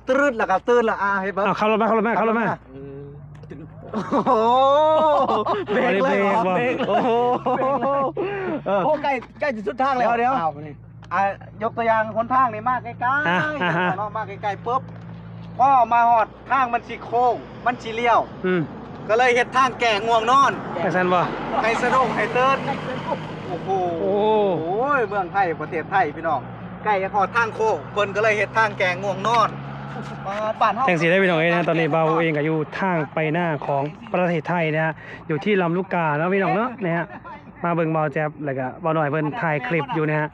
ຕຣຶດ ແລ້ວກໍຕື່ນລະ ອ່າ ເຫັນບໍ່? ເອົາ ຂັບລົດມາ ຂັບລົດມາ ຂັບລົດມາ ເອີ ໂອ້ໂຫ ເບຣກເລີຍ ເບຣກບໍ່? ເບຣກ ໂອ້ໂຫ ເອີ ໂອ້ ໃກ້ ໃກ້ຈະສຸດທາງແລ້ວ ດຽວ ດຽວ ອ້າວ ນີ້ ອ່າ ຍົກຕົວຢ່າງຫົນທາງນີ້ມາໃກ້ໆ ອ່າ ອ່າຮະ ເນາະ ມາໃກ້ໆປຶບ ພໍມາຮອດທາງມັນຊິໂຄ້ງ ມັນຊິລ້ຽວ ອືມ ກໍເລີຍເຮັດທາງແກ້ງ່ວງນອນ ຈັ່ງຊັ້ນບໍ່? ໃຫ້ສະດຸ້ງ ໃຫ້ຕື່ນ ໂອ້ໂຫ ໂອ້ ໂອ້ຍ ເມືອງໄທ ປະເທດໄທ ພີ່ນ້ອງ ໃກ້ຈະຮອດທາງໂຄ້ງ ເພິ່ນກໍເລີຍເຮັດທາງແກ້ງ່ວງນອນ ບ້ານເຮົາ ຈັ່ງຊີ້ເດ້ພີ່ນ້ອງເອີຍນະ ຕອນນີ້ບ່າວເອງກໍຢູ່ທາງໄປນາຂອງປະເທດໄທນະ ຢູ່ທີ່ລຳລູກກາເນາະ ພີ່ນ້ອງເນາະ ນີ້ຮະ ມາເບິ່ງບ່າວແຈັບ ແລ້ວກໍບ່າວນ້ອຍເພິ່ນຖ່າຍຄລິບຢູ່ນະ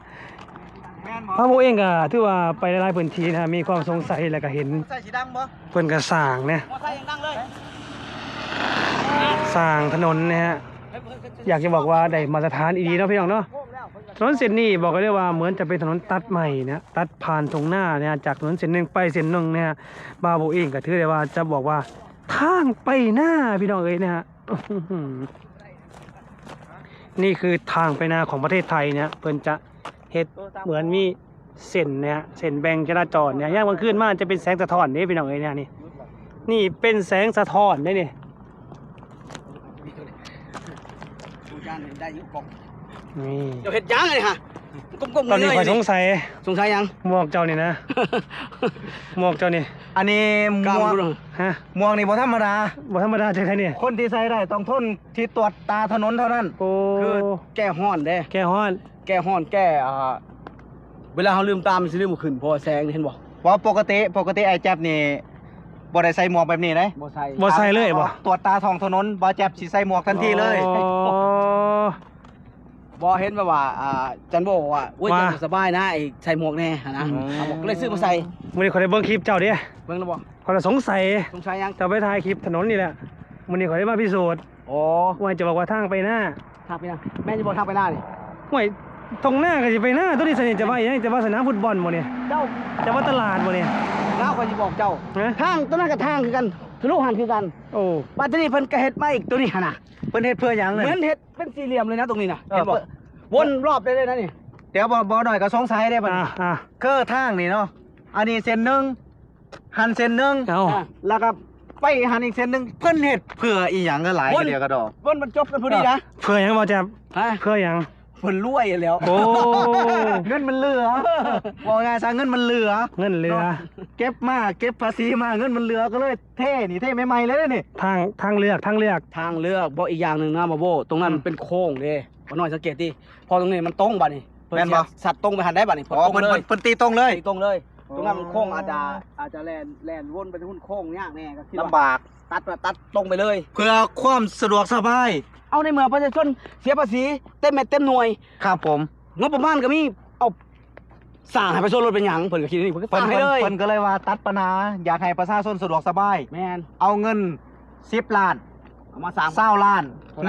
ແມ່ນບໍ່? ພະໂມເອງກໍຖືວ່າໄປຫຼາຍໆພື້ນທີ່ນະ ມີຄວາມສົງໄສ ແລ້ວກໍເຫັນ ໃສ່ສີດຳບໍ່? ເພິ່ນກໍສ້າງນະ ບໍ່ໃສ່ຍັງດັງເລີຍ ສ້າງຖະໜົນນະຮະ ຢາກຈະບອກວ່າໄດ້ມາດຕະຖານອີ່ຫຼີເນາະ ພີ່ນ້ອງເນາະ. ຖະໜົນເສັ້ນນີ້ບອກໄດ້ເລີຍວ່າເໝືອນຈະເປັນຖະໜົນຕັດໃໝ່ນະ ຕັດຜ່ານທົ່ງນານະ ຈາກຖະໜົນເສັ້ນໜຶ່ງໄປເສັ້ນໜຶ່ງນະ. ບ່າວໂບເອງກໍຖືໄດ້ວ່າຈະບອກວ່າທາງໄປນາ ພີ່ນ້ອງເອີຍນະ. ນີ້ຄືທາງໄປນາຂອງປະເທດໄທນະ ເພິ່ນຈະເຮັດເໝືອນມີເສັ້ນນະ ເສັ້ນແບ່ງຈະລາຈອນນະ. ຍາມກາງຄືນມາຈະເປັນແສງສະທ້ອນເດ້ພີ່ນ້ອງເອີຍນະ ນີ້ ນີ້ເປັນແສງສະທ້ອນເດ້ນີ້ ບໍ່ຢ້ານໄດ້ຢູ່ກ້ອງ ນີ້ ເຈົ້າເຮັດຫຍັງອັນນີ້ຫະ? ກົ້ມໆ ຕອນນີ້ຂ້ອຍສົງໄສ ສົງໄສຫຍັງ? ໝວກເຈົ້ານີ້ນະ ໝວກເຈົ້ານີ້ ອັນນີ້ໝວກ ຮະ ໝວກນີ້ບໍ່ທຳມະດາ ບໍ່ທຳມະດາຈັ່ງໃດນີ້ ຄົນທີ່ໃສ່ໄດ້ຕ້ອງທົນ ທີ່ຕວດຕາຖະໜົນເທົ່ານັ້ນ ໂອ້ ຄືແກ້ຮ້ອນເດ້ ແກ້ຮ້ອນ ແກ້ຮ້ອນ ແກ້ ອ່າ ເວລາເຮົາລືມຕາມັນຊິລືມບໍ່ຂຶ້ນ ເພາະວ່າແສງນີ້ ເຫັນບໍ່? ບໍ່ ປົກກະຕິ ປົກກະຕິອ້າຍແຈັບນີ້ບໍ່ໄດ້ໃສ່ໝວກແບບນີ້ເດ້ ບໍ່ໃສ່ ບໍ່ໃສ່ເລີຍບໍ່? ຕວດຕາທ້ອງຖະໜົນ ບ່າວແຈັບຊິໃສ່ໝວກທັນທີເລີຍ ອໍ ບໍ່ ເຫັນແບບວ່າ ອ່າ ຈັນໂບບອກວ່າ ໂອ້ຍ ວ່າ ເຈົ້າບໍ່ສະບາຍນະ ໃສ່ໝວກແດ່ຫັ້ນນະ ອືມ ເຮົາກໍເລີຍຊື້ມາໃສ່. ມື້ນີ້ຂ້ອຍໄດ້ເບິ່ງຄລິບເຈົ້າເດ້ ເບິ່ງແລ້ວບໍ່? ຂ້ອຍລະສົງໄສ ສົງໄສຫຍັງ? ເຈົ້າໄປຖ່າຍຄລິບຖະໜົນນີ້ແຫຼະ ມື້ນີ້ຂ້ອຍໄດ້ມາພິສູດ. ໂອ້ ວ່າຈະບອກວ່າທາງໄປນາ ທາງໄປນາ ແມ່ນຢູ່ບໍ່? ທາງໄປນານີ້ ຫ້ວຍ ທົ່ງນາກໍຊິໄປນາຕົວນີ້ ສະນີ້ຈະວ່າຫຍັງ? ຈະວ່າສະໜາມຟຸດບອນບໍ່ນີ້? ເຈົ້າ ຈະວ່າຕະຫຼາດບໍ່ນີ້? ລາວຂ້ອຍຊິບອກເຈົ້າ ຮະ? ທາງຕົວນັ້ນກໍທາງຄືກັນ ທະລຸຫັ້ນຄືກັນ. ໂອ້ ບັດທີນີ້ເພິ່ນກໍເຮັດມາອີກຕົວນີ້ຫັ້ນນະ ເພິ່ນເຮັດເພື່ອຫຍັງ? ເພິ່ນເຮັດເປັນສີ່ຫຼ່ຽມເລີຍນະ ຕົງນີ້ນະ ເຫັນບໍ່? ວົນລອບໄດ້ເລີຍນະນີ້. ດຽວບໍ່ ບໍ່ໜ້ອຍກໍສົງໄສເດ້ບັດນີ້ ອ່າ ອ່າ ຄືທາງນີ້ເນາະ ອັນນີ້ເສັ້ນໜຶ່ງ ຫັ້ນເສັ້ນໜຶ່ງ ເອົ້າ ແລ້ວກໍໄປຫັ້ນອີກເສັ້ນໜຶ່ງ ເພິ່ນເຮັດເພື່ອອີ່ຫຍັງ ກໍຫຼາຍ ວົນ ກະດຽວກະດອກ ວົນມັນຈົບກັນພໍດີນະ. ເພື່ອຫຍັງ ບ່າວແຈັບ? ຮະ? ເພື່ອຫຍັງ? ເພິ່ນລວຍແລ້ວ ໂອ້ ເງິນມັນເຫຼືອ ເວົ້າງ່າຍຊະ ເງິນມັນເຫຼືອ ເງິນເຫຼືອ ເນາະ ເກັບມາ ເກັບພາສີມາ ເງິນມັນເຫຼືອ ກໍເລີຍເທນີ້ ເທໃໝ່ໆເລີຍນີ້. ທາງ ທາງເລືອກ ທາງເລືອກ ທາງເລືອກ ບໍ່ ອີກຢ່າງໜຶ່ງນະ ບ່າວໂບ ຕົງນັ້ນ ອືມ ມັນເປັນໂຄ້ງເດ້ ບ່າວນ້ອຍສັງເກດຕິ ພໍຕົງນີ້ມັນຕົງບາດນີ້ ແມ່ນບໍ່? ເພິ່ນຊິສັດຕົງໄປຫັ້ນໄດ້ບາດນີ້ ເພິ່ນ ອໍ ຕົງເລີຍ ເພິ່ນ ເພິ່ນຕີຕົງເລີຍ ຕີຕົງເລີຍ. ອໍ ຕົງນັ້ນໂຄ້ງອາດຈະ ອາດຈະແລ່ນ ແລ່ນວົນໄປທາງພຸ້ນໂຄ້ງຍາກແດ່ ກໍຄິດວ່າລຳບາກ ຕັດວ່າຕັດຕົງໄປເລີຍ ເພື່ອຄວາມສະດວກສະບາຍ. ເອົາ ໃນເມື່ອປະຊາຊົນເສຍພາສີເຕັມເມັດເຕັມໜ່ວຍ ຄັບຜົມ ງົບປະມານກໍມີ ເອົາ ສ້າງໃຫ້ປະຊາຊົນໂລດເປັນຫຍັງ ເພິ່ນກໍຄິດແນວນີ້ ເພິ່ນກໍສ້າງໃຫ້ເລີຍ ເພິ່ນກໍເລີຍວ່າຕັດບັນຫາ ຢາກໃຫ້ປະຊາຊົນສະດວກສະບາຍ ແມ່ນ ເອົາເງິນສິບລ້ານ ເອົາມາສ້າງ ຊາວລ້ານ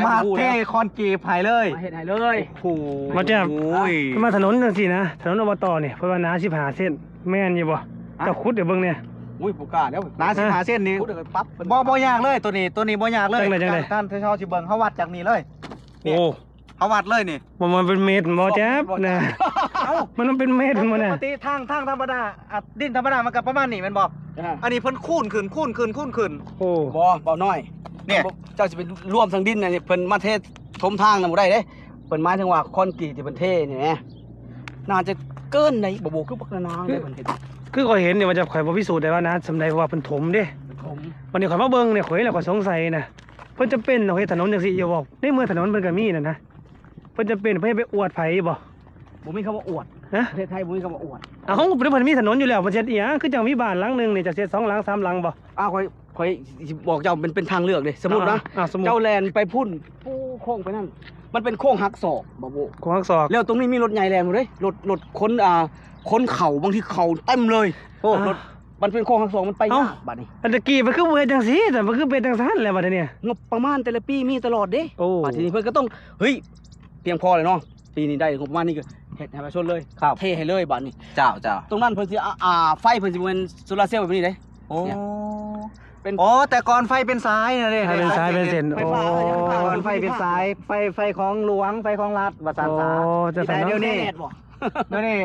ມາເທຄອນກຣີດໃຫ້ເລີຍ ມາເຮັດໃຫ້ເລີຍ. ໂອ້ໂຫ ມາແຈ່ມ ໂອ້ຍ ມາຖະໜົນຈັ່ງຊີ້ນະ ຖະໜົນ ອບຕ ນີ້ ເພິ່ນວ່າໜາສິບຫ້າເຊັນ ແມ່ນຢູ່ບໍ່? ຮະ? ເຈົ້າຂຸດໃຫ້ເບິ່ງແດ່. ໂອ້ຍ ບໍ່ກ້າແລ້ວ ໜາສິບຫ້າເຊັນນີ້ ບໍ່ ບໍ່ຍາກເລີຍ ໂຕນີ້ ໂຕນີ້ບໍ່ຍາກເລີຍ. ຈັ່ງໃດ ຈັ່ງໃດ? ທ່ານ ທ່ານເຮົາຊິເບິ່ງ ເຮົາວັດຈາກນີ້ເລີຍ ນີ້ ໂອ້ ເຮົາວັດເລີຍນີ້ ບໍ່ ມັນເປັນເມັດບໍ່ແຈັບນະ. ເອົ້າ ມັນເປັນເມັດບໍ່ນະ? ປົກກະຕິທາງ ທາງທຳມະດາ ອ່າ ດິນທຳມະດາມັນກໍປະມານນີ້ແມ່ນບໍ່? ອ່າ ອັນນີ້ເພິ່ນຄູນຂຶ້ນ ຄູນຂຶ້ນ ຄູນຂຶ້ນ. ໂອ້ ບໍ່ ເບົານ້ອຍ ນີ້ ເຈົ້າຊິໄປລວມທາງດິນນະ ເພິ່ນມາເທຖົມທາງນະບໍ່ໄດ້ເດ້. ເພິ່ນໝາຍເຖິງວ່າຄອນກຣີດທີ່ເພິ່ນເທນີ້ນະ ໜ້າຈະເກີນໄດ໋ ບໍ່ ບໍ່ ຄືບັກນານາງເດ້ ເພິ່ນເຮັດ. ຄືຂ້ອຍເຫັນນີ້ວ່າຈະ ຂ້ອຍບໍ່ພິສູດໄດ້ວ່າໜາສ່ຳໃດ ເພາະວ່າເພິ່ນຖົມເດ້ ຖົມ. ບັດນີ້ຂ້ອຍມາເບິ່ງນີ້ ຂ້ອຍເຫັນແລ້ວຂ້ອຍສົງໄສນະ ເພິ່ນຈະເປັນຕ້ອງເຮັດຖະໜົນຈັ່ງຊີ້ຢູ່ບໍ່? ໃນເມື່ອຖະໜົນເພິ່ນກໍມີນັ້ນນະ ເພິ່ນຈະເປັນ ເພິ່ນຈະໄປອວດໃຜຢູ່ບໍ່? ບໍ່ມີຄຳວ່າອວດ ຮະ? ປະເທດໄທບໍ່ມີຄຳວ່າອວດ. ເອົ້າ ເພິ່ນ ເພິ່ນມີຖະໜົນຢູ່ແລ້ວ ເພິ່ນເຮັດອີ່ຫຍັງ? ຄືຈັ່ງມີບ້ານຫຼັງໜຶ່ງນີ້ ຈະເຮັດສອງຫຼັງສາມຫຼັງບໍ່? ອ່າ ຂ້ອຍ ຂ້ອຍຊິບອກເຈົ້າ ມັນເປັນທາງເລືອກເດ້. ສົມມຸດນະ ອ່າ ສົມມຸດ ເຈົ້າແລ່ນໄປພຸ້ນ ໂຄ້ງໄປນັ້ນ ມັນເປັນໂຄ້ງຫັກສອກ ບ່າວໂບ ໂຄ້ງຫັກສອກ ແລ້ວຕົງນີ້ມີລົດໃຫຍ່ແລ່ນຢູ່ເດ້ ລົດ ລົດຂົນ ອ່າ ຂົນເຂົ້າ ບາງທີເຂົ້າເຕັມເລີຍ. ໂອ້ ລົດ ມັນເປັນໂຄ້ງຫັກສອກ ມັນໄປຍາກ. ເອົ້າ ບາດນີ້ ອັນຕະກີ້ມັນຄືບໍ່ເຮັດຈັ່ງຊີ້ ແຕ່ມັນຄືເປັນຈັ່ງຊັ້ນແຫຼະບາດນີ້. ງົບປະມານແຕ່ລະປີມີຕະຫຼອດເດ້. ໂອ້ ບາດນີ້ເພິ່ນກໍຕ້ອງ ເຮີ້ຍ ພຽງພໍແລ້ວເນາະ ປີນີ້ໄດ້ງົບປະມານນີ້ກໍເຮັດໃຫ້ປະຊາຊົນເລີຍ ເທໃຫ້ເລີຍບາດນີ້. ເຈົ້າ ເຈົ້າ ຕົງນັ້ນເພິ່ນຊິ ອ່າ ໄຟເພິ່ນຊິບໍ່ແມ່ນໂຊລາເຊວແບບນີ້ເດ້. ໂອ້ ເປັນ ອໍ ແຕ່ກ່ອນໄຟເປັນສາຍນະເດ້ ໄຟເປັນສາຍເປັນເສັ້ນ. ໂອ້ ແຕ່ກ່ອນໄຟເປັນສາຍ ໄຟ ໄຟຂອງຫຼວງ ໄຟຂອງລັດວ່າຊັ້ນສາ. ໂອ້ ຈັ່ງຊັ້ນເນາະ ດຽວນີ້ ດຽວນີ້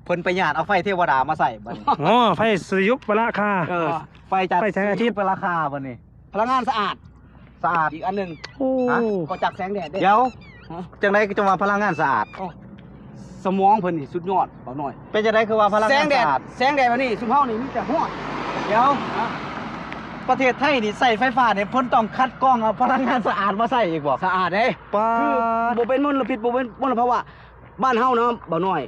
ເພິ່ນໄປຍາດເອົາໄຟເທວະດາມາໃສ່ບັດນີ້. ອໍ ໄຟສຸລິຍຸປະລາຄາ. ເອີ ໄຟຈາກ ໄຟແສງອາທິດ ສຸລິຍຸປະລາຄາບັດນີ້. ພະລັງງານສະອາດ ສະອາດ ອີກອັນໜຶ່ງ. ໂອ້ ຫະ? ກໍຈາກແສງແດດເດ້. ດຽວ ຮະ? ຈັ່ງໃດຄືຈັ່ງວ່າພະລັງງານສະອາດ? ໂອ້ ສະໝອງເພິ່ນນີ້ສຸດຍອດ ເບົານ້ອຍ. ເປັນຈັ່ງໃດຄືວ່າພະລັງງານສະອາດ? ແສງແດດ ແສງແດດແບບນີ້ ຊຸມເຮົານີ້ມີແຕ່ຮ້ອນ. ດຽວ ຮະ? ປະເທດໄທນີ້ໃຊ້ໄຟຟ້ານີ້ ເພິ່ນຕ້ອງຄັດກອງເອົາພະລັງງານສະອາດມາໃຊ້ອີກບໍ່? ສະອາດເດ້. ປາດ ຄືບໍ່ເປັນມົນລະພິດ ບໍ່ເປັນມົນລະພາວະ. ບ້ານເຮົາເນາະ ເບົານ້ອຍ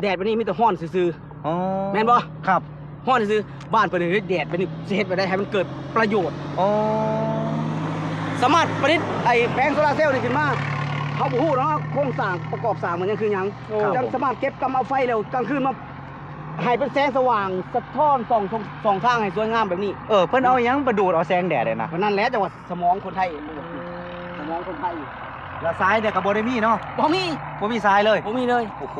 ແດດແບບນີ້ມີແຕ່ຮ້ອນຊື່ໆ. ອໍ ແມ່ນບໍ່? ຄັບ ຮ້ອນຊື່ໆ. ບ້ານເພິ່ນເຮັດແດດແບບນີ້ ຊິເຮັດແບບໃດໃຫ້ມັນເກີດປະໂຫຍດ? ອໍ ສາມາດປະດິດໄອ້ແຜງໂຊລາເຊວນີ້ຂຶ້ນມາ ເຮົາບໍ່ຮູ້ເນາະ ໂຄງສ້າງປະກອບສ້າງມັນຍັງຄືຫຍັງ. ໂອ້ ຈັ່ງສາມາດເກັບກຳເອົາໄຟແລ້ວກາງຄືນມາໃຫ້ເປັນແສງສະຫວ່າງສະທ້ອນສ່ອງ ສ່ອງ ສ່ອງທາງໃຫ້ສວຍງາມແບບນີ້. ເອີ ເພິ່ນເອົາຫຍັງໄປດູດເອົາແສງແດດຫັ້ນນະ? ກໍນັ້ນແຫຼະ ຈັ່ງວ່າ ສະໝອງຄົນໄທ ສະໝອງຄົນໄທ. ແລ້ວສາຍເດກໍບໍ່ໄດ້ມີເນາະ? ບໍ່ມີ ບໍ່ມີສາຍເລີຍ? ບໍ່ມີເລີຍ. ໂອ້ໂຫ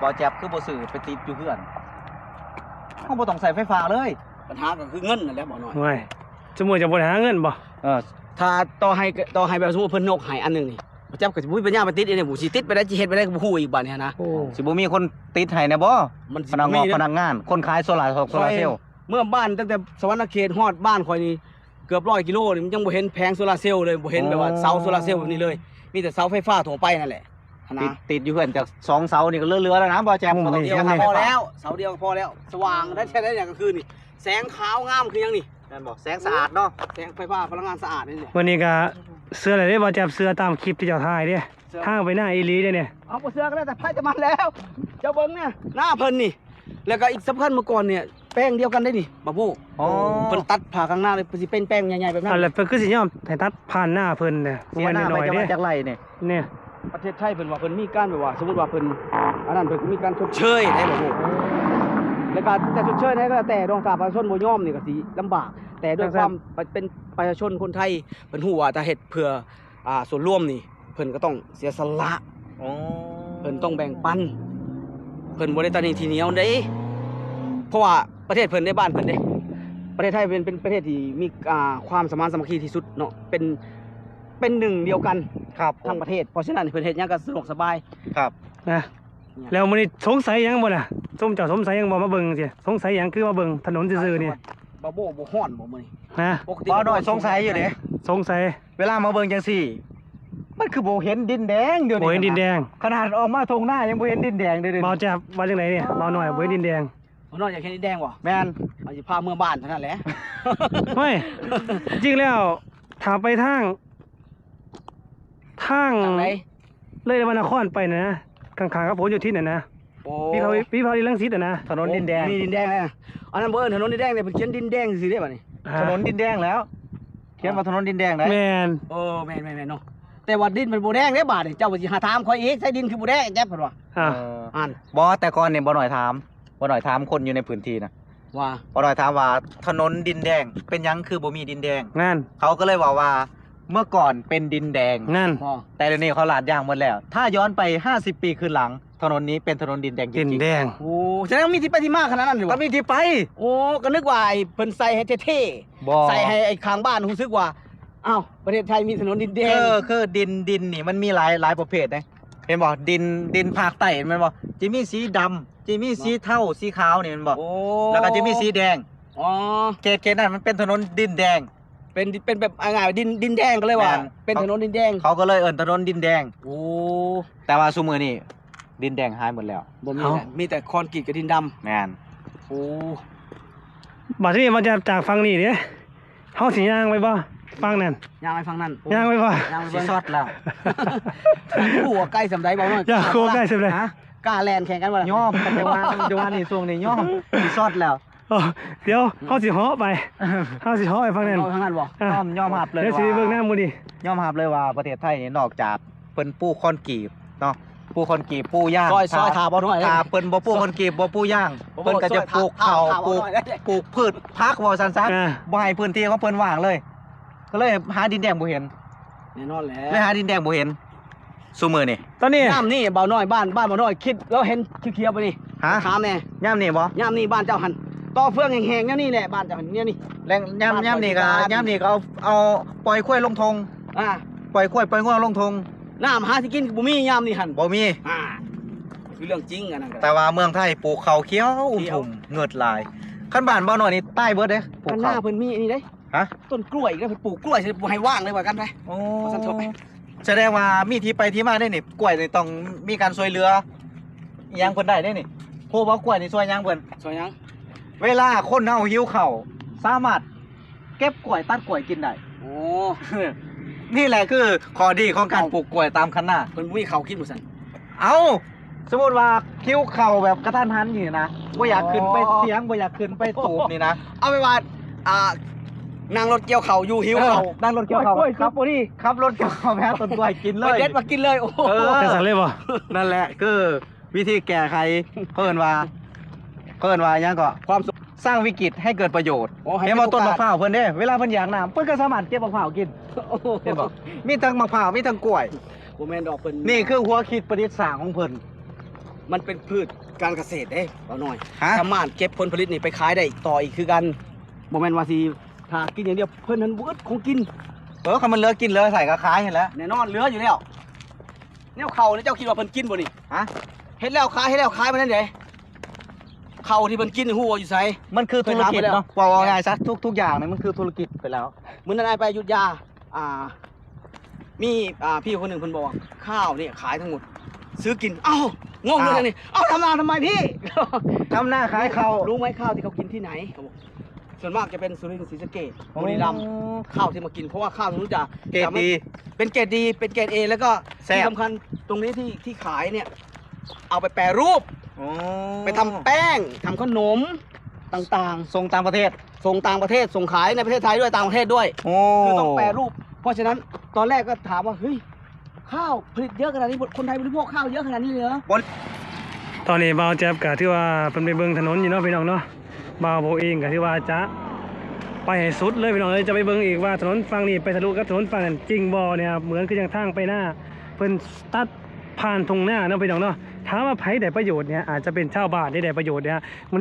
ບໍ່ແຈັບຄືບໍ່ຊື້ໄປຕິດຢູ່ເຮືອນ? ເຮົາບໍ່ຕ້ອງໃຊ້ໄຟຟ້າເລີຍ. ບັນຫາກໍຄືເງິນນັ້ນແຫຼະ ບໍ່ນ້ອຍ. ໂອ້ຍ ສະໝຸດຈະບໍ່ໄດ້ຫາເງິນບໍ່? ເອີ ຖ້າຕໍ່ໃຫ້ ຕໍ່ໃຫ້ແບບ ສົມມຸດເພິ່ນຍົກໃຫ້ອັນໜຶ່ງນີ້ ບໍ່ແຈັບກໍຊິບໍ່ມີປັນຍາໄປຕິດອີກນີ້ ບໍ່ຊິຕິດໄປໄດ້ ຊິເຮັດໄປໄດ້ກໍບໍ່ຮູ້ອີກບາດນີ້ນະ. ໂອ້ ຊິບໍ່ມີຄົນຕິດໃຫ້ແດ່ບໍ່? ມັນຊິບໍ່ມີ ພະນັກງານ ຄົນຂາຍໂຊລາ ໂຊລາເຊວ. ເມື່ອບ້ານຕັ້ງແຕ່ສະຫວັນນະເຂດຮອດບ້ານຂ້ອຍນີ້ ເກືອບຮ້ອຍກິໂລນີ້ ມັນຍັງບໍ່ເຫັນແຜງໂຊລາເຊວເລີຍ ບໍ່ເຫັນແບບວ່າເສົາໂຊລາເຊວແບບນີ້ເລີຍ ມີແຕ່ເສົາໄຟຟ້າທົ່ວໄປນັ້ນແຫຼະ ຫັ້ນນະ. ຕິດ ຕິດຢູ່ເຮືອນຈັກສອງເສົານີ້ກໍເຫຼືອໆແລ້ວນະ ບໍ່ແຈ່ມ. ໂອ້ ເສົາດຽວກໍພໍແລ້ວ ເສົາດຽວກໍພໍແລ້ວ ສະຫວ່າງໄດ້ແທ້ໄດ້ຫຍັງກາງຄືນນີ້ ແສງຂາວງາມຄືຫຍັງນີ້. ແມ່ນບໍ່? ແສງສະອາດເນາະ ແສງໄຟຟ້າພະລັງງານສະອາດນີ້ແຫຼະ. ມື້ນີ້ກໍເຊື່ອແລ້ວເດ້ ບໍ່ແຈ່ມ ເຊື່ອຕາມຄລິບທີ່ເຈົ້າຖ່າຍເດ້ ທາງໄປນາອີ່ຫຼີເດ້ນີ້. ເອົາ ບໍ່ເຊື່ອກໍແລ້ວແຕ່ໃຜແຕ່ມັນແລ້ວ ເຈົ້າເບິ່ງນະ ນາເພິ່ນນີ້. ແລ້ວກໍອີກສຳຄັນ ເມື່ອກ່ອນນີ້ແປງດຽວກັນໄດ໋ນີ້ ບາໂບ. ອໍ ເພິ່ນຕັດຜ່າກາງນາເລີຍ ເພິ່ນຊິເປັນແປງໃຫຍ່ໆແບບນັ້ນ. ແລ້ວເພິ່ນຄືຊິຍອມໃຫ້ຕັດຜ່ານນາເພິ່ນນະ? ເສຍນາໄປຈັກໄຮ່ນີ້? ນີ້ ປະເທດໄທເພິ່ນວ່າເພິ່ນມີການແບບວ່າ ສົມມຸດວ່າເພິ່ນ ອັນນັ້ນ ເພິ່ນກໍມີການຊົດເຊີຍໄດ້ ບາໂບ. ແລ້ວກໍຈະຊົດເຊີຍໃດກໍແລ້ວແຕ່ເນາະ ຖ້າປະຊາຊົນບໍ່ຍອມນີ້ກໍຊິລຳບາກ ແຕ່ດ້ວຍຄວາມເປັນປະຊາຊົນຄົນໄທ ເພິ່ນຮູ້ວ່າຖ້າເຮັດເພື່ອ ອ່າ ສ່ວນລວມນີ້ ເພິ່ນກໍຕ້ອງເສຍສະຫຼະ. ອໍ ເພິ່ນຕ້ອງແບ່ງປັນ ເພິ່ນບໍ່ໄດ້ຕາໜີທີໜຽວເດ້ ເພາະວ່າປະເທດເພິ່ນເດ້ ບ້ານເພິ່ນເດ້. ປະເທດໄທເປັນ ເປັນປະເທດທີ່ມີ ອ່າ ຄວາມສະມານສາມັກຄີທີ່ສຸດເນາະ ເປັນ ເປັນໜຶ່ງດຽວກັນ ຄັບ ທັງປະເທດ. ເພາະສະນັ້ນ ເພິ່ນເຮັດຫຍັງກໍສະດວກສະບາຍ. ຄັບ ນະ ແລ້ວມື້ນີ້ສົງໄສຫຍັງບໍ່ນະ? ຊຸມເຈົ້າສົງໄສຫຍັງບໍ່? ມາເບິ່ງຈັ່ງຊີ້ ສົງໄສຫຍັງ ຄືມາເບິ່ງຖະໜົນຊື່ໆນີ້. ບາໂບ ບໍ່ຮ້ອນບໍ່ມື້ນີ້? ຮະ? ບໍ່ ນ້ອຍສົງໄສຢູ່ເດ້ ສົງໄສ. ເວລາມາເບິ່ງຈັ່ງຊີ້ ມັນຄືບໍ່ເຫັນດິນແດງດຽວນີ້ ບໍ່ເຫັນດິນແດງ. ຂະໜາດອອກມາທົ່ງນາຍັງບໍ່ເຫັນດິນແດງເດ້. ບ່າວແຈັບວ່າຈັ່ງໃດນີ້? ບ່າວນ້ອຍບໍ່ເຫັນດິນແດງ. ບ່າວນ້ອຍຢາກເຫັນດິນແດງບໍ່? ແມ່ນ. ເຮົາຊິພາເມືອບ້ານເທົ່ານັ້ນແຫຼະ. ໂອ້ຍ ຈິງແລ້ວ ຖ້າໄປທາງ ທາງ ທາງໃດ? ເລີຍນະຄອນໄປນະ ຂ້າງໆກັບຜົນໂຍທິນຫັ້ນນະ. ໂອ້ ວິພາ ວິພາວະດີລັງສິດຫັ້ນນະ ຖະໜົນດິນແດງ. ໂອ້ ມີດິນແດງແລ້ວ ອັນນັ້ນບໍ່ເອີ້ນຖະໜົນດິນແດງເດ້ ເພິ່ນຂຽນດິນແດງຊື່ໆເດ້ ບາດນີ້. ອ່າ ຖະໜົນດິນແດງແລ້ວ ຂຽນວ່າຖະໜົນດິນແດງໄດ໋. ແມ່ນ. ເອີ ແມ່ນໆໆເນາະ ແຕ່ວ່າດິນມັນບໍ່ແດງເດ້ ບາດນີ້. ເຈົ້າວ່າຊິຫາຖາມຂ້ອຍອີກ ໃຊ້ດິນຄືບໍ່ແດງ ແຈັບເພິ່ນວ່າ. ອ່າ ເອີ ອັນ ບໍ່ ແຕ່ກ່ອນນີ້ບໍ່ໜ້ອຍຖາມ ບໍ່ໜ້ອຍຖາມຄົນຢູ່ໃນພື້ນທີ່ນະ ວ່າ ບໍ່ໜ້ອຍຖາມວ່າຖະໜົນດິນແດງ ເປັນຫຍັງຄືບໍ່ມີດິນແດງ? ນັ້ນ ເຂົາກໍເລີຍເວົ້າວ່າ ເມື່ອກ່ອນເປັນດິນແດງ ນັ້ນ ແຕ່ດຽວນີ້ເຂົາລາດຢາງໝົດແລ້ວ. ຖ້າຍ້ອນໄປຫ້າສິບປີຄືນຫຼັງ ຖະໜົນນີ້ເປັນຖະໜົນດິນແດງຈິງໆ. ດິນແດງ. ໂອ້ ສະແດງມີທີ່ໄປທີ່ມາຂະໜາດນັ້ນເລີຍ. ກໍມີທີ່ໄປ. ໂອ້ ກໍນຶກວ່າເພິ່ນໃສ່ໃຫ້ເທ່ໆ ບໍ່ ໃສ່ໃຫ້ໄອ້ຂ້າງບ້ານຮູ້ສຶກວ່າ ອ້າວ ປະເທດໄທມີຖະໜົນດິນແດງ. ຄື ຄືດິນ ດິນນີ້ມັນມີຫຼາຍ ຫຼາຍປະເພດເດ້ ເຫັນບໍ່? ດິນ ດິນພາກໃຕ້ແມ່ນບໍ່? ຈະມີສີດຳ ຈະມີສີເທົາ ສີຂາວນີ້ແມ່ນບໍ່? ໂອ້ ແລ້ວກໍຈະມີສີແດງ. ອໍ ເຂດ ເຂດນັ້ນມັນເປັນຖະໜົນດິນແດງ. ເປັນ ເປັນແບບງ່າຍໆ ດິນ ດິນແດງ ກໍເລີຍວ່າ ແມ່ນ ເປັນຖະໜົນດິນແດງ. ເຂົາກໍເລີຍເອີ້ນຖະໜົນດິນແດງ. ໂອ້ ແຕ່ວ່າຊຸມມື້ນີ້ດິນແດງຫາຍໝົດແລ້ວ ບໍ່ມີແລ້ວ. ເອົ້າ ມີແຕ່ຄອນກຣີດກັບດິນດຳ. ແມ່ນ. ໂອ້ ບາດນີ້ມາຈາກ ຈາກຝັ່ງນີ້ເດ້ ເຮົາຊິຍ່າງໄປບໍ່ຝັ່ງນັ້ນ? ຍ່າງໄປຝັ່ງນັ້ນ. ຍ່າງໄປບໍ່? ຍ່າງໄປເບິ່ງ. ຊິຊອດແລ້ວ. ຮູ້ວ່າໃກ້ສ່ຳໃດບໍ່? ຢາກຮູ້ໃກ້ສ່ຳໃດ? ຮະ? ກ້າແລ່ນແຂ່ງກັນບໍ່? ຍອມ ແຕ່ວ່າ ແຕ່ວ່ານີ້ຊ່ວງນີ້ຍອມ ຊິຊອດແລ້ວ. ເອີ ດຽວເຮົາຊິເຫາະໄປ ເຮົາຊິເຫາະໄປຝັ່ງນັ້ນ. ເຫາະໄປຝັ່ງນັ້ນບໍ່? ອ່າ ຍອມ ຍອມຮັບເລີຍ. ດຽວຊິເບິ່ງນຳມື້ນີ້ ຍອມຮັບເລີຍວ່າປະເທດໄທນີ້ ນອກຈາກເພິ່ນປູຄອນກຣີດເນາະ ປູຄອນກຣີດ ປູຢາງ ຊ່ອຍ ຊ່ອຍຖ້າບໍ່ໜ້ອຍ ຖ້າເພິ່ນບໍ່ປູຄອນກຣີດ ບໍ່ປູຢາງ ເພິ່ນກໍຈະປູກເຂົ້າ ປູກ ປູກພືດຜັກ ເວົ້າຊັ້ນຊະ ອ່າ ບໍ່ໃຫ້ພື້ນທີ່ຂອງເພິ່ນວ່າງເລີຍ. ກໍເລີຍຫາດິນແດງບໍ່ເຫັນ. ແນ່ນອນແຫຼະ ເລີຍຫາດິນແດງບໍ່ເຫັນຊຸມມື້ນີ້. ຕອນນີ້ ຍາມນີ້ບ່າວນ້ອຍ ບ້ານ ບ້ານບ່າວນ້ອຍ ຄິດລາວເຫັນຂຽວໆໄປນີ້ ຮະ? ຖາມແດ່ ຍາມນີ້ບໍ່? ຍາມນີ້ບ້ານເຈົ້າຫັ້ນ ຕໍ່ເຟືອງແຫ້ງໆ ແນວນີ້ແຫຼະ ບ້ານເຈົ້າຫັ້ນ ແນວນີ້. ແລ້ວຍາມ ຍາມນີ້ກໍ ຍາມນີ້ກໍເອົາ ເອົາປ່ອຍຄວາຍລົງທົ່ງ. ອ່າ ປ່ອຍຄວາຍປ່ອຍງົວລົງທົ່ງ. ນ້ຳຫາຊິກິນກໍບໍ່ມີຍາມນີ້ຫັ້ນ. ບໍ່ມີ. ອ່າ ຄືເລື່ອງຈິງອັນນັ້ນກໍໄດ້ ແຕ່ວ່າເມືອງໄທປູກເຂົ້າຂຽວ ຂຽວ ທຸ່ມເຫງິດຫຼາຍ. ຄັນບ້ານບໍ່ນ້ອຍນີ້ຕາຍເບິດເດ້ ປູກເຂົ້າ. ຄັນນາເພິ່ນມີອັນນີ້ເດ້ ຮະ? ບໍ່ໃຫ້ວ່າກັນໄປ. ໂອ້ ວ່າຊັ້ນເຖາະໄປ. ສະແດງວ່າມີທີ່ໄປທີ່ມາເດ້ນີ້ ກ້ວຍນີ້ຕ້ອງມີການຊ່ວຍເຫຼືອອີ່ຫຍັງເພິ່ນໄດ້ເດ້ນີ້. ຮູ້ບໍ່ ກ້ວຍນີ້ຊ່ວຍຫຍັງເພິ່ນ? ຊ່ວຍຫຍັງ? ເວລາຄົນເຮົາຫິວເຂົ້າ ສາມາດເກັບກ້ວຍ ຕັດກ້ວຍກິນໄດ້. ໂອ້ ນີ້ແຫຼະຄືຂໍ້ດີຂອງການ ເອົ້າ ປູກກ້ວຍຕາມຄັນນາ. ເພິ່ນບໍ່ມີເຂົ້າກິນບໍ່ຊັ້ນ? ເອົ້າ ສົມມຸດວ່າຫິວເຂົ້າແບບກະທັນຫັນນີ້ນະ ບໍ່ຢາກຂຶ້ນໄປຖຽງ ບໍ່ຢາກຂຶ້ນໄປຕູບນີ້ນະ ເອົາໄປວ່າ ອ່າ ນັ່ງລົດກ່ຽວເຂົ້າຢູ່ ຫິວເຂົ້າ ເອີ ນັ່ງລົດກ່ຽວເຂົ້າ ໂອ້ຍ ຄັບ ໂອ້ຍ ຂັບລົດກ່ຽວເຂົ້າໄປຫາຕົ້ນກ້ວຍກິນເລີຍ ໄປເດັດມາກິນເລີຍ. ໂອ້ ເອີ ຈັ່ງຊັ້ນເລີຍບໍ່? ນັ້ນແຫຼະຄືວິທີແກ້ໄຂ ເຂົາເອີ້ນວ່າ ເຂົາເອີ້ນວ່າຫຍັງເກາະ? ຄວາມ ສ້າງວິກິດໃຫ້ເກີດປະໂຫຍດ. ໂອ້ ໃຫ້ ເຫັນບໍ່? ເປັນໂອກາດ ຕົ້ນໝາກພ້າວເພິ່ນເດ້ ເວລາເພິ່ນຢາກນ້ຳ ເພິ່ນກໍສາມາດເກັບໝາກພ້າວກິນ. ໂອ້ ເຫັນບໍ່? ມີທັງໝາກພ້າວ ມີທັງກ້ວຍ. ບໍ່ແມ່ນດອກເພິ່ນ ນີ້ຄືຫົວຄິດປະດິດສ້າງຂອງເພິ່ນ. ມັນເປັນພືດການກະເສດເດ້ ບ່າວນ້ອຍ. ຮະ? ສາມາດເກັບຜົນຜະລິດນີ້ໄປຂາຍໄດ້ຕໍ່ອີກຄືກັນ. ບໍ່ແມ່ນວ່າຊິຖ້າກິນຢ່າງດຽວ ເພິ່ນຫັ້ນບໍ່ອຶດຂອງກິນ. ເອີ ຄັນມັນເຫຼືອກິນເຫຼືອໃສ່ກໍຂາຍຫັ້ນແຫຼະ. ແນ່ນອນເຫຼືອຢູ່ແລ້ວ. ແນວເຂົ້ານີ້ເຈົ້າຄິດວ່າເພິ່ນກິນບໍ່ນີ້? ຮະ? ເຮັດແລ້ວຂາຍ ເຮັດແລ້ວຂາຍ ມັນແນວໃດ? ເຂົ້າທີ່ເພິ່ນກິນນີ້ຮູ້ວ່າຢູ່ໃສ? ມັນຄືທຸລະກິດເນາະ ເວົ້າງ່າຍໆຊະ ທຸກ ທຸກຢ່າງນີ້ມັນຄືທຸລະກິດໄປແລ້ວ. ມື້ນັ້ນອ້າຍໄປອະຍຸດຢາ ອ່າ ມີ ອ່າ ພີ່ຄົນໜຶ່ງເພິ່ນບອກວ່າ ຂ້าวเนี่ยขายทั้งหมด ซื้อกิน. ອ້າວ งงเลย ອ້າວ นี่ เอ้า ทำนาทำไมพี่? ทำนาขายข้าว รู้ไหมข้าวที่เขากินที่ไหน? เขาบอก ส่วนมากจะเป็นสุรินทร์ ศรีสะเกษ โอ้ บุรีรัมย์ ข้าวที่มากิน เพราะว่าข้าวตรงนู้นจะ เกรด จะไม่ ดี เป็นเกรดดี เป็นเกรด เอ แล้วก็ แซ่บ ที่สำคัญตรงนี้ที่ ที่ขายเนี่ย เอาไปแปรรูป อ๋อ ไปทำแป้ง ทำขนมต่างๆ ส่งต่างประเทศ ส่งต่างประเทศ ส่งขายในประเทศไทยด้วย ต่างประเทศด้วย โอ้ คือต้องแปรรูป เพราะฉะนั้นตอนแรกก็ถามว่า เฮ้ย ข้าวผลิตเยอะขนาดนี้ คนไทยบริโภคข้าวเยอะขนาดนี้เลยเหรอ? ຕອນນີ້ບ່າວແຈັບກໍຖືວ່າເພິ່ນໄປເບິ່ງຖະໜົນຢູ່ເນາະ ພີ່ນ້ອງເນາະ. ບ່າວໂບເອງກໍຖືວ່າຈະໄປໃຫ້ສຸດເລີຍ ພີ່ນ້ອງເອີຍ. ຈະໄປເບິ່ງອີກວ່າຖະໜົນຝັ່ງນີ້ໄປທະລຸກັບຖະໜົນຝັ່ງນັ້ນຈິງບໍ່ເນຍ ເໝືອນຄືຈັ່ງທາງໄປນາ ເພິ່ນຕັດຜ່ານທົ່ງນາເນາະ ພີ່ນ້ອງເນາະ. ຖາມວ່າໃຜໄດ້ປະໂຫຍດເນຍ ອາດຈະເປັນຊາວບ້ານທີ່ໄດ້ປະໂຫຍດເນຍ. ມັນ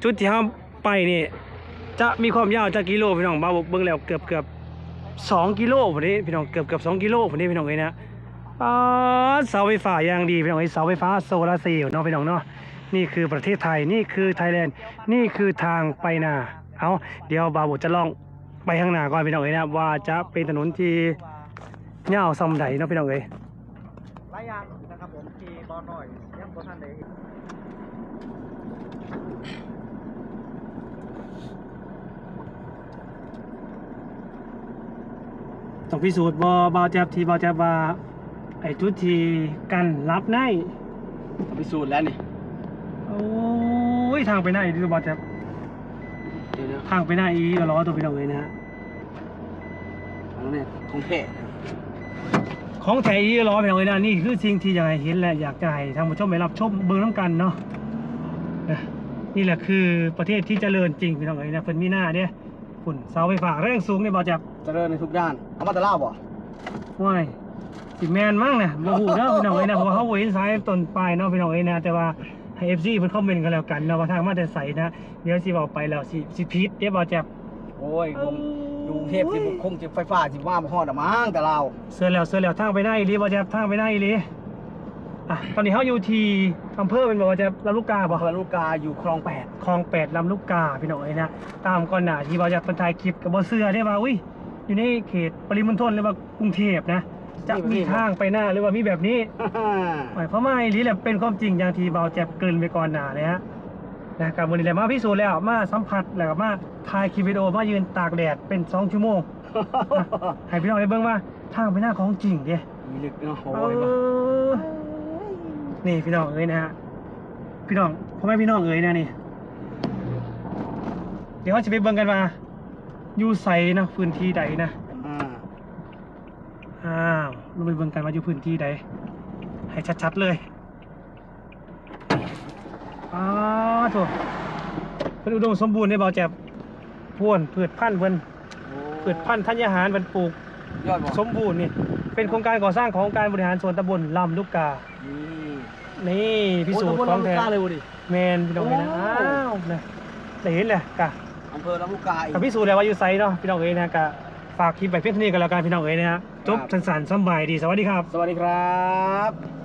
ຈຸດທີ່ເຮົາໄປນີ້ຈະມີຄວາມຍາວຈັກກິໂລ ພີ່ນ້ອງ? ບ່າວເບິ່ງແລ້ວເກືອບ ເກືອບສອງກິໂລພຸ້ນເດ້ ພີ່ນ້ອງ ເກືອບ ເກືອບສອງກິໂລພຸ້ນເດ້ ພີ່ນ້ອງເອີຍນະ. ປາດ ເສົາໄຟຟ້າຢ່າງດີ ພີ່ນ້ອງເອີຍ ເສົາໄຟຟ້າໂຊລາເຊວເນາະ ພີ່ນ້ອງເນາະ. ນີ້ຄືປະເທດໄທ ນີ້ຄືໄທແລນ ນີ້ຄືທາງໄປນາ. ເອົາ ດຽວບ່າວໂບຈະລອງໄປຂ້າງໜ້າກ່ອນ ພີ່ນ້ອງເອີຍນະ ວ່າຈະເປັນຖະໜົນທີ່ຍາວສ່ຳໃດເນາະ ພີ່ນ້ອງເອີຍ. ຫຼາຍຢ່າງນະຄັບຜົມ ທີ່ບ່າວນ້ອຍຍັງບໍ່ທັນໄດ້ ຕ້ອງພິສູດບໍ່ ບ່າວແຈັບ ທີ່ບ່າວແຈັບວ່າ ໄອ້ຈຸດທີ່ກັ້ນລັບໃນ ຕ້ອງພິສູດແລ້ວນີ້. ໂອ້ຍ ທາງໄປນາອີ່ຫຼີບໍ່ແຈັບ? ເດີ ທາງໄປນາອີ່ຫຼີຫຼໍ ຕົວພີ່ນ້ອງເອີຍນະ. ອັນນີ້ຂອງແທ້ ຂອງແທ້ອີ່ຫຼີຫຼໍ ພີ່ນ້ອງເອີຍນະ. ນີ້ຄືສິ່ງທີ່ຢາກໃຫ້ເຫັນ ແລະ ຢາກຈະໃຫ້ທ່ານຜູ້ຊົມໄດ້ຮັບຊົມເບິ່ງນຳກັນເນາະ. ນີ້ແຫຼະຄືປະເທດທີ່ຈະເລີນຈິງ ພີ່ນ້ອງເອີຍນະ. ເພິ່ນມີນາເດ້ ພຸ້ນ ເສົາໄຟຟ້າແຮງສູງນີ້ ບ່າວແຈັບ. ຈະເລີນໃນທຸກດ້ານ ເອົາມາແຕ່ລາວບໍ່? ໂອ້ຍ ຊິແມ່ນມັ້ງນະ ບໍ່ຮູ້ເດີພີ່ນ້ອງເອີຍນະ ເພາະວ່າເຮົາບໍ່ເຫັນສາຍຕົ້ນປາຍເນາະ ພີ່ນ້ອງເອີຍນະ. ແຕ່ວ່າໃຫ້ເອັຟຊີເພິ່ນຄອມເມັນກັນແລ້ວກັນເນາະ ວ່າທາງມາແຕ່ໃສນະ. ດຽວຊິເວົ້າໄປແລ້ວຊິ ຊິຜິດເດ້ ບ່າວແຈັບ. ໂອ້ຍ ຢູ່ ຢູ່ກຸງເທບ ຊິ ຄົງຊິໄຟຟ້າຊິມາບໍ່ຮອດດອກມັ້ງແຕ່ລາວ. ເຊື່ອແລ້ວ ເຊື່ອແລ້ວ ທາງໄປນາອີ່ຫຼີ ບ່າວແຈັບ ທາງໄປນາອີ່ຫຼີ. ອ່ະ ຕອນນີ້ເຮົາຢູ່ທີ່ອຳເພີແມ່ນບໍ່ ບ່າວແຈັບ? ລຳລູກກາບໍ່? ອຳເພີລຳລູກກາ ຢູ່ຄອງແປດ ຄອງແປດ ລຳລູກກາ ພີ່ນ້ອງເອີຍນະ. ຕາມກ່ອນໜ້າທີ່ບ່າວແຈັບເພິ່ນຖ່າຍຄລິບ ກໍບໍ່ເຊື່ອເດ້ວ່າ ອຸ້ຍ ຢູ່ໃນເຂດປະລິມົນທົນ ຫຼືວ່າກຸງເທບນະ ຈະມີທາງໄປນາ ຫຼືວ່າມີແບບນີ້. ໝາຍຄວາມວ່າອີ່ຫຼີແຫຼະ ເປັນຄວາມຈິງຢ່າງທີ່ບ່າວແຈັບເກີ່ນໄປກ່ອນໜ້ານີ້ນະ. ນະ ກໍມື້ນີ້ແຫຼະ ມາພິສູດແລ້ວ ມາສຳຜັດ ແລ້ວກໍມາຖ່າຍຄລິບວິດີໂອ ມາຢືນຕາກແດດເປັນສອງຊົ່ວໂມງ ນະ ໃຫ້ພີ່ນ້ອງໄດ້ເບິ່ງວ່າທາງໄປນາຂອງຈິງເດ້. ມີລຶກເນາະ ເອີ ນີ້ພີ່ນ້ອງເອີຍນະ ພີ່ນ້ອງ ພໍ່ແມ່ພີ່ນ້ອງເອີຍນະ ນີ້ ດຽວເຮົາຊິໄປເບິ່ງກັນວ່າຢູ່ໃສນະ ພື້ນທີ່ໃດນະ. ອ່າ ອ້າວ ລົງໄປເບິ່ງກັນວ່າຢູ່ພື້ນທີ່ໃດ ໃຫ້ຊັດໆເລີຍ. ອ້າໂທ້ ເພິ່ນອຸດົມສົມບູນເດ້ ບ່າວແຈັບ. ໂພນ ພືດພັນເພິ່ນ ໂອ້ ພືດພັນທັນຍາຫານເພິ່ນປູກ ຍອດບໍ່ ສົມບູນນີ້ ເປັນໂຄງການກໍ່ສ້າງຂອງອົງການບໍລິຫານສ່ວນຕຳບົນລຳລູກກາ. ນີ້ ນີ້ພິສູດຂອງແທ້ ຕຳບົນລຳລູກກາເລີຍບໍ່ນີ້? ແມ່ນ ພີ່ນ້ອງເອີຍນະ. ໂອ້ ອ້າວ ນະ ໄດ້ເຫັນແລ້ວກະ ອຳເພີລຳລູກກາອີກ ກະພິສູດແລ້ວວ່າຢູ່ໃສເນາະ ພີ່ນ້ອງເອີຍນະ. ກະຝາກຄລິບໄວ້ພຽງເທົ່ານີ້ກໍແລ້ວກັນ ພີ່ນ້ອງເອີຍນະ. ຈົບ ຄັບ ສັ້ນໆ ສຳບາຍດີ ສະຫວັດດີຄັບ ສະຫວັດດີຄັບ.